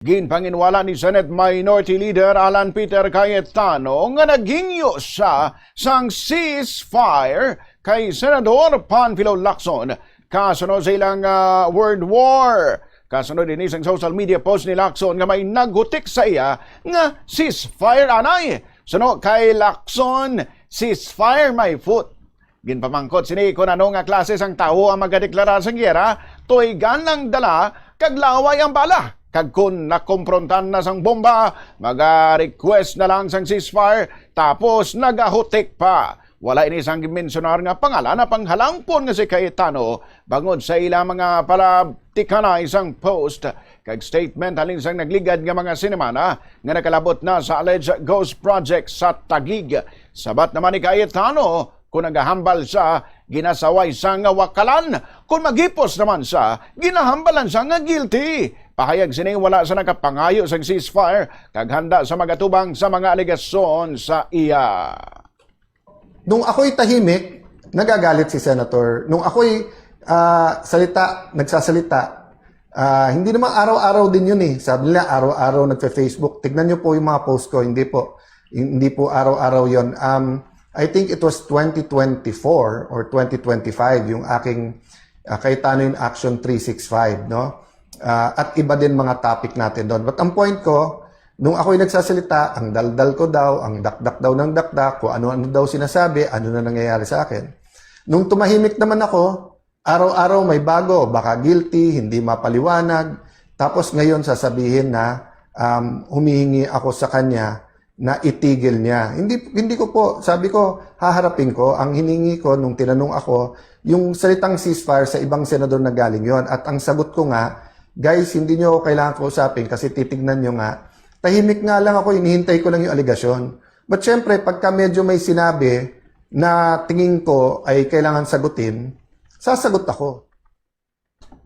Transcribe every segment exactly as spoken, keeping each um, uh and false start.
Ginpanginwala ni Senate Minority Leader Alan Peter Cayetano nga naghingyo siya sang ceasefire kay Senador Panfilo Lacson kasunod sa ilang, ah, word war. Kasunod ini sang social media post ni Lacson nga may naghutik sa iya nga ceasefire anay. Suno kay Lacson, "Ceasefire my foot." Ginpamangkot sini kon ano nga klase sang tawo ang magadeklara sang giyera, tuigan ang dala kag laway ang bala, kag kon nakomprontan na sang bomba, maga-request na lang sang ceasefire, tapos nagahutik pa. Wala ini sang ginmensionar nga pangalan ang panghalampon nga si Cayetano bangod sa ila mga palabtikanay sang post kag statement halin sang nagligad nga mga sinimana nga nakalabot na sa alleged ghost project sa Taguig. Sabat naman ni Cayetano, kung nagahambal siya, ginasaway siya nga wakalan. Kung maghipos naman siya, ginahambalan siya nga guilty. Pahayag sini, wala sa nakapangayo sang ceasefire kag handa sa magatubang sa mga alegasyon sa iya. Nung ako'y tahimik, nagagalit si Senator. Nung ako'y, ah, salita, nagsasalita, ah, hindi naman araw-araw din yun eh. Sabi nila, araw-araw nagfe-Facebook. Tignan niyo po yung mga post ko. Hindi po. Hindi po araw-araw yon. Um, I think it was twenty twenty-four or twenty twenty-five yung aking, ah, Cayetano in Action three six five, no? Ah, at iba din mga topic natin doon. But ang point ko, nung ako'y nagsasalita, ang daldal ko daw, ang dakdak daw ng dakdak, kung ano-ano daw sinasabi, ano na nangyayari sa akin. Nung tumahimik naman ako, araw-araw may bago, baka guilty, hindi mapaliwanag. Tapos ngayon sasabihin na, um, humihingi ako sa kanya na itigil niya. Hindi, hindi ko po, sabi ko, haharapin ko. Ang hiningi ko nung tinanong ako, yung salitang ceasefire, sa ibang senador na galing yon. At ang sagot ko nga, "Guys, hindi niyo ako kailangan kausapin kasi titignan niyo nga, tahimik nga lang ako, hinihintay ko lang yung alegasyon." But syempre, pagka medyo may sinabi na tingin ko ay kailangan sagutin, sasagot ako.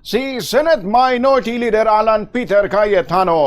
Si Senate Minority Leader Alan Peter Cayetano.